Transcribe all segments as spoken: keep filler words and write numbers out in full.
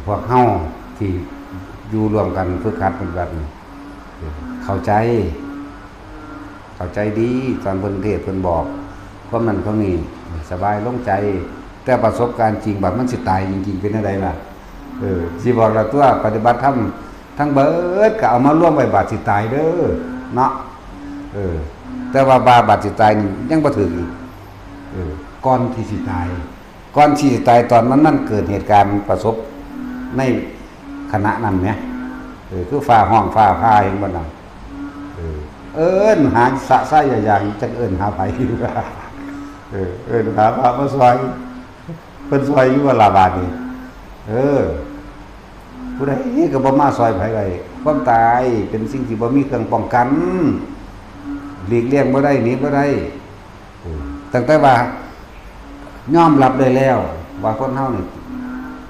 พวกเฮาที่อยู่ร่วมกันฝึกหัดปฏิบัตินี่ เข้าใจ เข้าใจดี ตอนเพิ่นเทศน์เพิ่นบอก ความนั้นความนี้ สบายลงใจ แต่ประสบการณ์จริง บัดมันสิตายจริงๆ เป็นจั่งใดล่ะ เออ สิบอกละตัว ปฏิบัติธรรมทั้งเบิดก็เอามารวมไว้ บาดสิตายเด้อ เนาะ เออ แต่ว่า บา บาดสิตายนี่ยังบ่ถืกอีก เออ ก่อนที่สิตาย ก่อนที่สิตาย ตอนมัน มันเกิดเหตุการณ์ประสบในขณะนั้นเนี่ย เออ คือฟ้าฮ้องฟ้าผ่า เห็นบ่นั่น เออ เอิ้นหาสะไส้อย่าง จักเอิ้นหาไผอยู่ เออ เอิ้นหาพระมาซอย เพิ่นซอยอยู่ว่าล่ะบาดนี้ เออ ผู้ใดก็บ่มาซอยไผได้ ความตายเป็นสิ่งที่บ่มีเครื่องป้องกัน หลีกเลี่ยงบ่ได้ หนีบ่ได้ เออ ตั้งแต่ว่ายอมรับได้แล้ว ว่าคนเฮานี่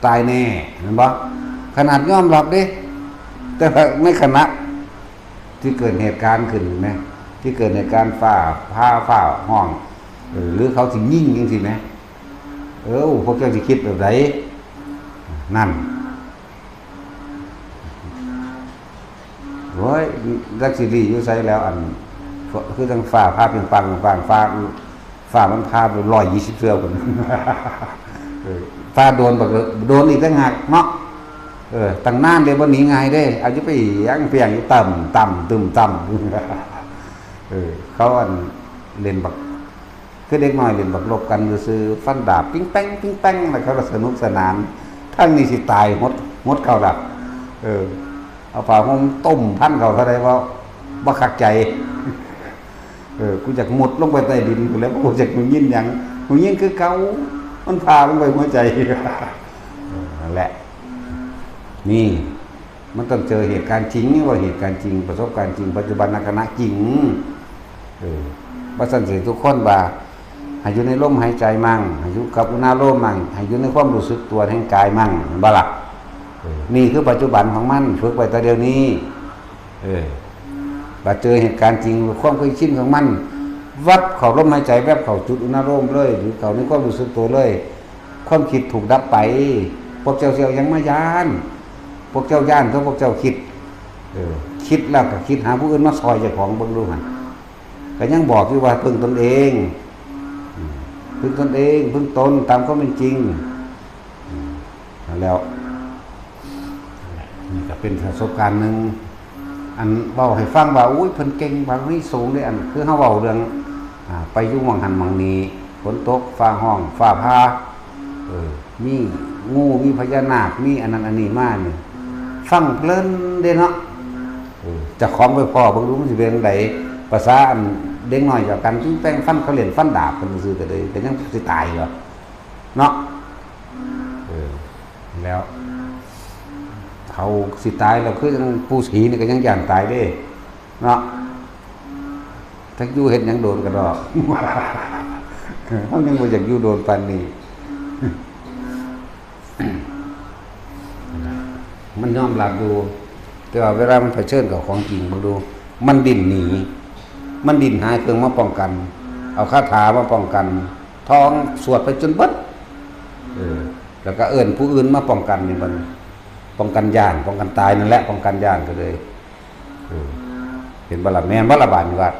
ตายแน่ แม่นบ่ ขนาดยอมรับเด้ แต่ว่าในขณะที่เกิดเหตุการณ์ขึ้น เห็นไหม ที่เกิดเหตุการณ์ฟ้าผ่า ฟ้าฮ้อง เออ หรือเขาสิยิงจังซี่แหม เออ พวกเจ้าสิคิดแบบใด นั่น โอ้ย จักสิหลีอยู่ไสแล้ว อัน คือจั่งฟ้าผ่าเปรียงปัง ปัง ฟ้า ฟ้ามันผ่าไปร้อยยี่สิบเทื่อพุ้น เออ ฟ้าโดนบัก โดนอีกต่างหากเนาะ เออ ตั้งนานเด้ บ่หนีง่ายเด้ เอาอยู่ไปหยังเพียงอยู่ต่ำ ต่ำ ตึม ต่ำ เออ เขาอันเล่นบัก คือเด็กน้อยเล่นบักลบกันซื่อๆ ฟันดาบปิ๊งแป้งปิ๊งแป้ง แล้วเขาก็สนุกสนาน ทั้งนี้สิตายหมด หมดเขาละ เออ เอาผ้าห่มต้มพันเขาเท่าใด ว่าบ่คักใจ เออ กูอยากมุดลงไปใต้ดินพู้นแหล้ว กูอยากได้ยินหยัง ได้ยินคือเก่า มันผ่าลงไปหัวใจ เออ นั่นแหละ นี่ มันต้องเจอเหตุการณ์จริง นี่ว่าเหตุการณ์จริง ประสบการณ์จริง ปัจจุบันขณะจริง เออ ว่าซั่นสิทุกคนว่า ให้อยู่ในลมหายใจมั่ง ให้อยู่กับอุณาโลมมั่ง ให้อยู่ในความรู้สึกตัวแห่งกายมั่ง แม่นบ่ล่ะ เออ นี่คือปัจจุบันของมัน ฝึกไว้แต่เดี๋ยวนี้ เออ บัดเจอเหตุการณ์จริง ความเคยชินของมัน วับเข้าลมหายใจ แวบเข้าจุดอุณาโลมเลย หรือเข้าในความรู้สึกตัวเลย ความคิดถูกดับไป พวกเจ้าสิเอาหยังมาย้าน พวกเจ้าย้าน เพราะพวกเจ้าคิด เออ คิดแล้วก็คิดหาผู้อื่นมาซอยเจ้าของ เบิ่งดูหั่น ก็ยังบอกอยู่ว่าพึ่งตนเอง อืม พึ่งตนเอง พึ่งตนตามความเป็นจริง อืม นั่นแล้ว นี่ก็เป็นประสบการณ์หนึ่ง อันเว้าให้ฟังว่า อุ้ย เพิ่นเก่ง บารมีสูงเด้ อันคือเฮาเว้าเรื่อง อ่า ไปอยู่หม่องหั่นหม่องนี้ ฝนตก ฟ้าฮ้อง ฟ้าผ่า เออ มีงู มีพญานาค มีอันนั้นอันนี้มานี่ ฟังเพลินเด้เนาะ เออ เจ้าของไปพ้อเบิ่งดูมันสิเป็นจั่งใด ภาษาอันเด็กน้อยเดียวกัน แป้งฟันเขาเล่นฟันดาบกันซื่อๆ ก็เลย ก็ยังสิตายอยู่เนาะ เออ แล้ว เขาสิตายแล้ว คือจั่งปู่ศรีนี่ก็ยังย้านตายเด้ เนาะ จักอยู่เฮ็ดหยังโดนกะดอก เฮายังบ่อยากอยู่โดนปานนี้ มันยอมรับอยู่ แต่ว่าเวลามันเผชิญกับของจริง เบิ่งดู มันดิ้นหนี มันดิ้นหาเครื่องมาป้องกัน เอาคาถามาป้องกัน ท่องสวดไปจนเบิด เออ แล้วก็เอิ้นผู้อื่นมาป้องกันนี่บัดนี้ ป้องกันย้าน ป้องกันตายนั่นแหละ ป้องกันย้านก็เลย เออ เห็นบ่ล่ะ แม่นบ่ล่ะบาดนี้ว่า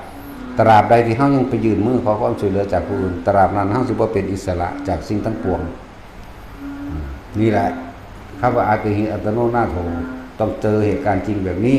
ตราบใดที่เฮายังไปยื่นมือขอความช่วยเหลือจากผู้อื่น ตราบนั้นเฮาสิบ่เป็นอิสระจากสิ่งทั้งปวง อืม นี่แหละ คำว่าอาติหิอัตโนนาโถ ต้องเจอเหตุการณ์จริงแบบนี้